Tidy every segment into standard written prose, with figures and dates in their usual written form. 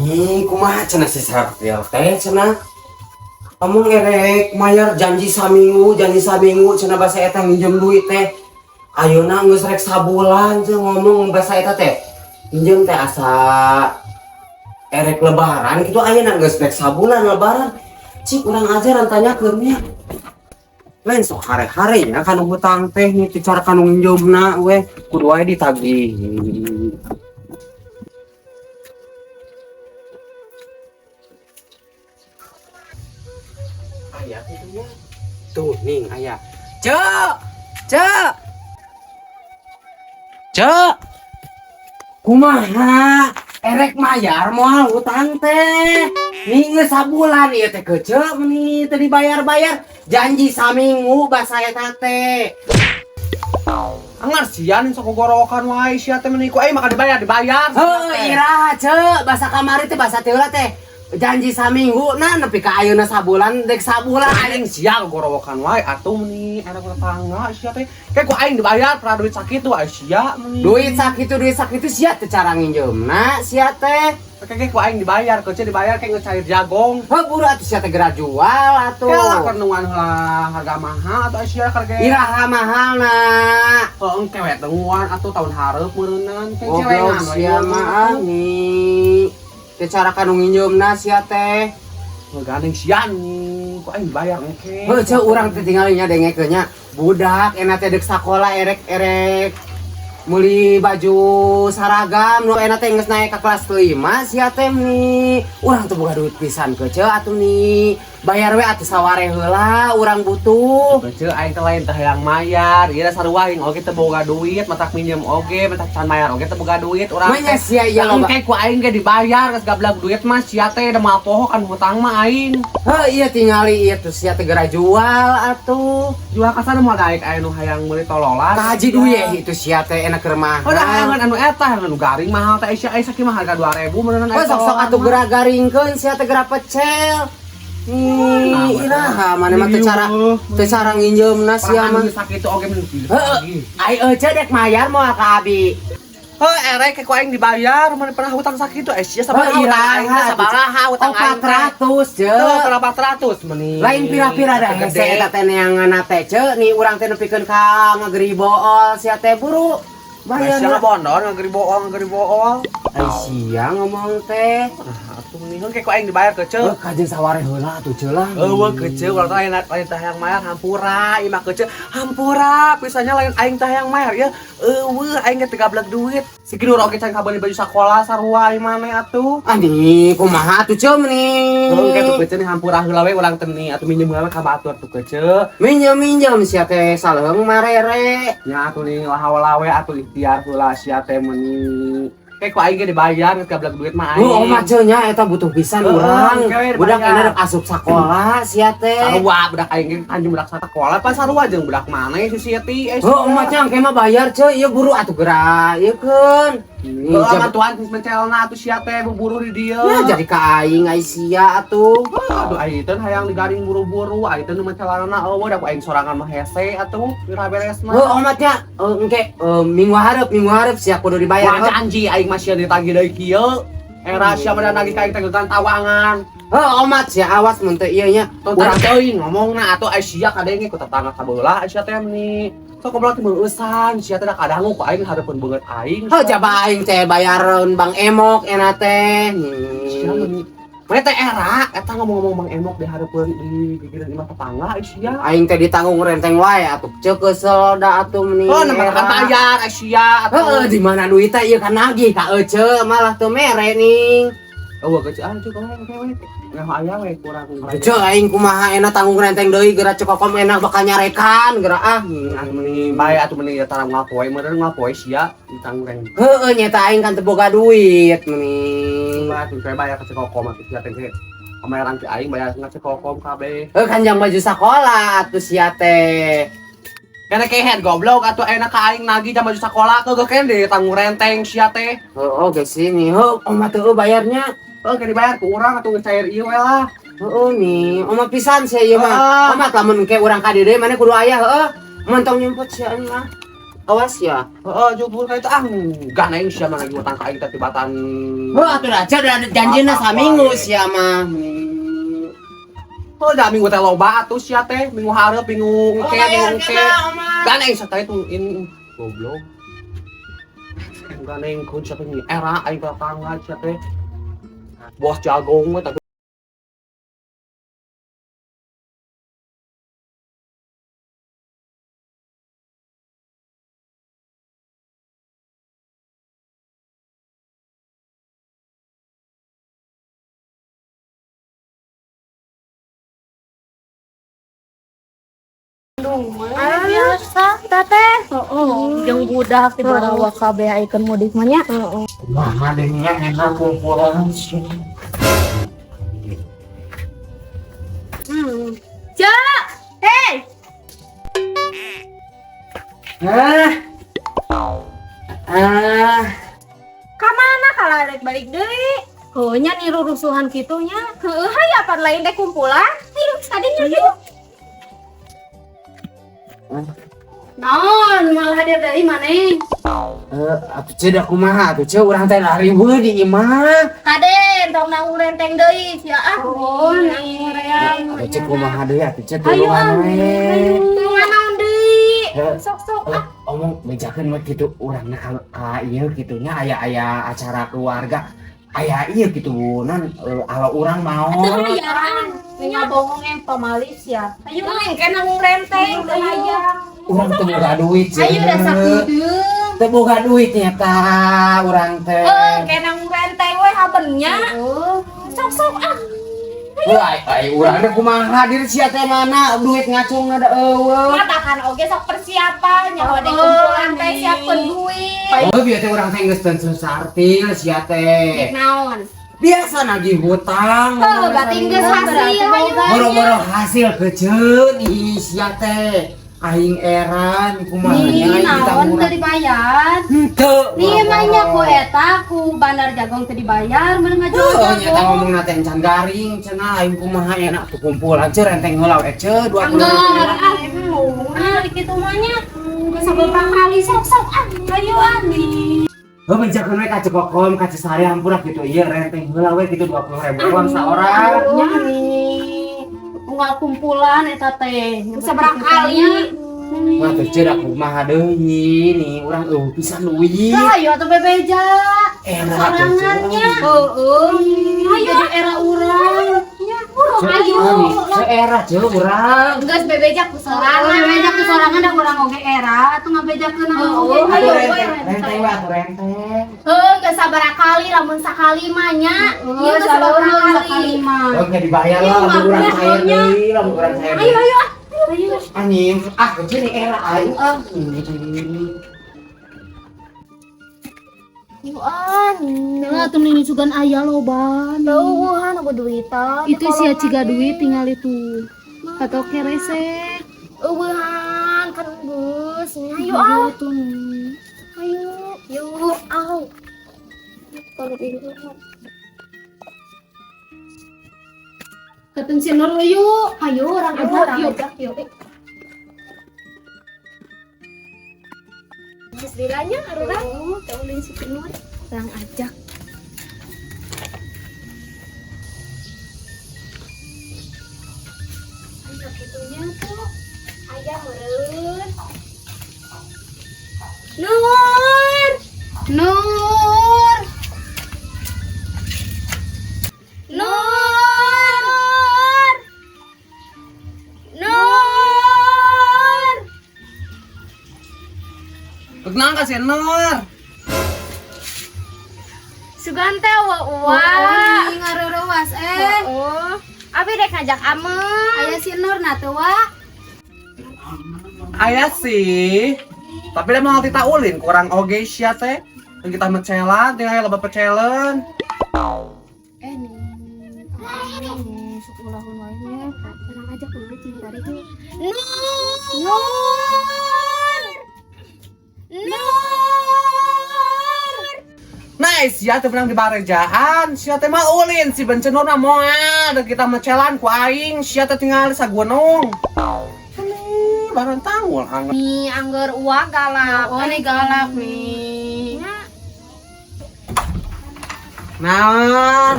Ih, kumaha cenah si Sartil teh cenah? Ngomong erek mayar janji saminggu cenah basa eta nginjem duit teh. Ayeuna geus rek sabulan cenah ngomong basa eta teh. Minjem teh asa erek lebaran gitu, ayeuna geus rek sabulan lebaran. Cik urang ajaran tanyakeun nya. Lain sok hare-hare nya kanu hutang teh nih cara kanu nginjemna we kudu wae ditagih. Aya kitu nya. Tuh ning aya. Cek. Cek. Cek. Kumaha? Erek mayar moal hutang teh? Nih geus sabulan ieu teh kece meni teu dibayar-bayar. Janji saminggu basa eta teh. Angar sian sok gorokan wae sia teh meni ku aing maka dibayar dibayar. Heuh, iraha cek, basa kamari teh basa teh heula teh. Janji saminggu nah nepi ka ayeuna sabulan dek sabulan. Aing sia gorowokan wae atuh meni era tetangga sia teh. Kayak ku aing dibayar pernah duit sakitu ai sia meni. Duit sakitu sia teh cara nginjeumna sia teh. Kayak ku aing dibayar, kece dibayar kayak ngecair jagong. Heuh, buru atuh sia teh geura jual atuh. Kayak lah kernungan heula harga mahal atau sia harga. Iraha mahalna. Heuh, engke we tenguan atuh tahun hareup meureunnan. Kayak Goblok celengan we sia mah nih. Teh cara kanu nginjeumna sia teh. Heuh, gandeng sian ku aing dibayar engke. Heuh, ceu urang teh tingali nya dengekeun nya. Budak enak teh deuk sakola erek-erek meuli baju seragam nu enak teh geus naik ka kelas 5 sia teh nih. Urang teu boga duit pisan kece atuh nih. Bayar we atuh saware heula urang butuh. Kece aing teh lain teh hayang mayar, ieu sarua aing oge teu boga duit, matak minjem oge, matak can mayar oge teu boga duit urang. Manya sia ieu loba. Engke ku aing ge dibayar geus gablag duit mah sia teh da moal poho kan hutang mah aing. Heuh, ieu tingali ieu tuh sia teh geura jual atuh. Jual ka sana moal daek aya nu hayang meuli tololan. Ka haji duye itu sia teh enak keur mahal. Oh, dah hayangan anu eta, anu garing mahal teh sia aya sakieu mah harga 2000 meureunnan Oh, sok-sok atuh geura garingkeun sia teh geura pecel. Nih, iraha maneh mah teu cara nginjeumna sia mah. Sakitu oge mun Heuh, ai euceu dek mayar moal ka abi. Heuh, erek ku aing dibayar, mana pernah hutang sakitu eh sia sabaraha Heuh, hutang aing teh iraha sabaraha hutang aing teh. 400 je. Tuh, pernah 400 meni. Lain pira-pira dah hese eta teh neanganna teh ceu nih urang teh nepikeun ka ngageri bool sia teh buru. Bayar Sia bondon ngageri bool, ngageri bool. Ai sia ngomong teh. Nah, atuh meni heuh ku aing dibayar kece. Heuh, kajeun saware heula atuh ceu lah. Eueuh kece urang teh lain lain teh hayang mayar hampura, ieu mah kece hampura pisannya lain aing teh hayang mayar ya. Eueuh aing ge teu gableg duit. Si Kidur oge can kabeuli baju sakola sarua ieu maneh atuh. Ani kumaha atuh ceu meni. Heuh ke tuh kece nih hampura heula we urang teh nih atuh minjem heula ka batur tuh kece. Minjem-minjem sia teh saleung marere. Nya atuh nih lahawa we atuh ikhtiar heula sia teh meni. Kayak ku aing ge dibayar geus gableg duit mah aing. Lu omat ceu nya eta butuh pisan Heeh, urang. engke we Budak dibayar. enak rek asup sakola sia teh. Sarua budak aing ge anjing budak sakola pa sarua jeung budak maneh si Siti eh. Heuh, omat nya engke mah bayar ceu ieu buru atuh geura ieu keun. Heuh, bantuan geus mencelna atuh sia teh buburu di dieu. Ya jadi ka aing ai sia atuh. Aduh aing teh hayang digaring buru-buru, aing teh nu mencelanana eueuh da ku aing sorangan mah hese atuh pira beres mah. Heuh, omat nya engke minggu hareup sia kudu dibayar. Wah janji aing mah sia ditagih deui kieu. Era sia mah nagih ka aing teh tawangan. Heuh, omat sia awas mun teu ieu nya. Urang teuing ngomongna atuh ai sia kadenge ku tetangga sabelah ai sia teh nih. Sok goblok teh meueusan sia teh da kadangu ku aing hareupeun beungeut aing. Heuh, jaba aing teh bayareun Bang Emok ena teh. Sia meni. Mana teh era eta ngomong-ngomong Bang Emok di hareupeun di gigireun imah tetangga ai sia. Aing teh ditanggung renteng wae atuh ceu kesel da atuh meni. Oh, nama kan bayar ai sia atuh. Heeh, di mana duit teh ieu kan nagih ka eceu malah teu mere ning. Eueuh keceu ah ceu we we. Nah aya we kurang. Ceu aing kumaha enak tanggung renteng deui geura ceu kokom enak bakal nyarekan geura ah. Atuh meni bae atuh meni taram ngapoe meureun ngapoe sia ditanggung renteng. Heeh, nyeta aing kan teu boga duit meni. Atuh teh bayar ka ceu kokom atuh sia teh. Pembayaran ti aing bayar ka ceu kokom kabeh. Heuh, kanjang baju sakola atuh sia teh. Kene kehed goblok atuh enak ka aing nagih jam baju sakola keueuh kene ditanggung renteng sia teh. Heeh, geus sini. Heuh, omat teu bayarnya. Heuh, ke dibayar ku urang atuh geus cair ieu we lah. Heeh nih, omat pisan sia ieu mah. Omat lamun engke urang ka dieu deui maneh kudu aya heueuh. Mun tong nyumput sia aing mah. Awas ya. Heeh, jubur ka itu ah enggak aing sia mah lagi utang ka aing teh tibatan. Heuh atuh da cia da janjina saminggu sia mah. Oh, da minggu teh loba atuh sia teh, minggu hareup, minggu engke, minggu engke. Gak aing sia teh itu ini goblok. Enggak aing kun sia teh era aing tetangga sia teh. Bos jagung we tapi Biasa teteh. Oh, jeung budak di bawah kabeh ikeun mudik mah nya. Kumaha deui nya enak kumpulan sih. Cak, hey, Hah? Ah, Ka mana kalau rek balik deui? Oh, nya niru rusuhan kitu nya. Heueuh hayu apa lain dek kumpulan? Ayo tadinya yuk. Naon malah hadir dari mana? Atuh ceu da kumaha atuh ceu urang teh lariweuh di imah. Kaden tong nanggung renteng deui sia ah. Oh, nanggung reang. Atuh ceu kumaha deui atuh ceu Ayo, tulungan we. ayo. Tulungan naon deui? Heuh. Sok-sok ah. Omong bejakeun we kitu urangna ka ka ieu kitu nya aya-aya acara keluarga. Aya ieu kitu nan ala urang mau. Atuh hayang. Nya bohong yang pamalis ya. Ayo engke nanggung renteng teu hayang. Urang teu boga duit ceu. Ayo da sakideung. Teu boga duit nya ta urang teh. Heuh, engke nanggung renteng we habennya. Sok-sok ah. Wah, ai urang teh kumaha hadir sia teh mana duit ngacungna da eueuh. Matakan oge sok persiapan nyaho dek Oh, kumpulan teh nih. siapkeun duit. Oh, bieu teh urang teh geus teu sartil sia Dek teh. naon? Biasa nagih hutang. Heuh, berarti geus hasil hayu. Boro-boro hasil keceun ih sia teh. Aing eran kumaha nya Nih, aing naon teu dibayar? Henteu. Nih mah ku eta ku bandar jagung teu dibayar mun ngajual Heuh, nyata jagung. ngomong na teh encan garing cenah aing kumaha enak tuh kumpulan ceu renteng heula we ceu 20 Anggar ah, ah kitu mah nya. Geus sabaraha kali sok-sok ah, ayo ah nih. Heuh bejakeun we ka Cekokom ka Cesare hampura kitu ieu renteng heula we kitu 20.000 doang saorang. Nya nih. Unggal kumpulan eta teh. Sabaraha kali? Wah teu ceu da kumaha deui nih urang eueuh pisan duit. Ayo atuh bebeja. Enak atuh ceu. Sorangannya. Heeh. Ayo jadi era urang. Nya, burung Ceu, ayo. ceu era ceu urang. Geus bebeja ku sorangan. Bebeja ku sorangan da urang oge era atuh ngabejakeun Oh, oge. ayo, Renteng we atuh renteng. Heuh, geus sabaraha kali lamun sakali mah nya. Ieu geus sabaraha kali. mah. Oh, nggak dibayar lah, lamun urang cair deui, lamun urang cair Ayo deui. ayo ah. Ayo. Anjing, ah kecil nih era aing ah. Ayo ah. Nah, atuh nih sugan aya loba. Eueuhan aku duitan. Itu sia ciga duit tinggal itu. Atau keresek. Eueuhan kan geus. Ayo ah. Tuh nih. Ayo. Yuk, au. Kalau ini Katen si Nur yuk. Ayo orang Ayo, ajak orang yuk. ajak yuk. Geus dilanya arurang. Taulin si Nur. Orang ajak. Ayo kitunya tuh. Aya meureun. Nur. Nur. Nur. Nur. Kenang ka si Nur. Sugan teh wa wa. Wah, ngarerewas eh. Oh. Abi rek ngajak ameng. Aya si Nur na teu wa. Aya sih. Tapi dia mau tita ulin kurang oge sia teh. Kan kita mecelan, tinggal loba pecelen. Eh nih. Nih, sok ulahun wae nya. Orang ajak dulu cinta itu. Nur. Nur. Nah, sia teh menang di barejaan, sia teh mah ulin si bencenur mah moal, dan kita mecelan ku aing, sia teh tinggal sagunung. Ini Barang tanggul angger. Nih angger uang galak. Oh, nih galak nih. Nya. Naon?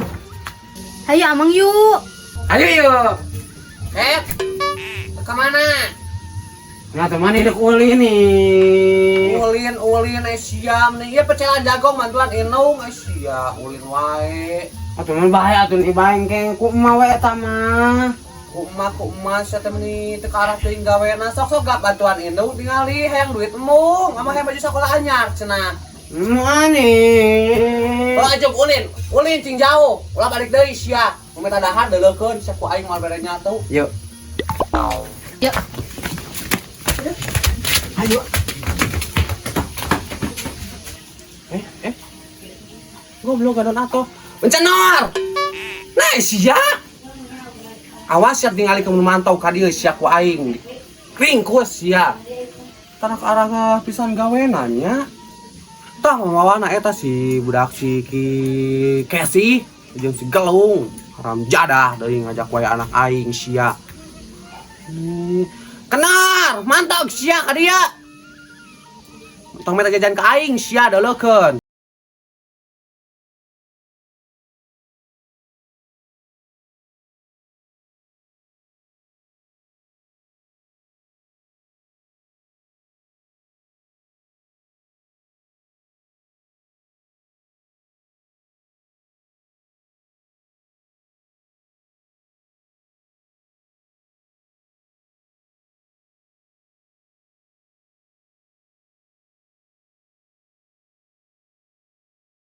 Hayu amang yuk. Ayo yuk. Eh. Kemana? Nah, teman ini ulin nih. Ulin, ulin, eh siam nih. Iya pecelan jagong bantuan inung, eh sia, ulin wae. Atuh mun bahaya atuh nih bae engke ku emak we eta mah. Ku emak, ku emak, sia teh meuni teu ka arah teuing gawena. Sok sok gak bantuan inung tingali hayang duit emung, ama hayang baju sekolah anyar cenah. Aneh. Ulah aja ulin, ulin cing jauh. Ulah balik deui sia. Mun minta dahar deuleukeun sia ku aing moal bere nya tuh. Yuk. Yuk. Ayo. Eh, eh. Goblok gadon atuh. Bencenor. Nah, sia. Awas sia tingali ke mantau ka dieu sia ku aing. Ringkus sia. Tanah ke arah pisan gawena nya. Tah mawana eta si budak si Ki Kesi jeung si Gelung. Haram jadah deui ngajak wae anak aing sia. Kenar, mantap sia ka dia. Tong minta jajan ka aing sia deuleukeun.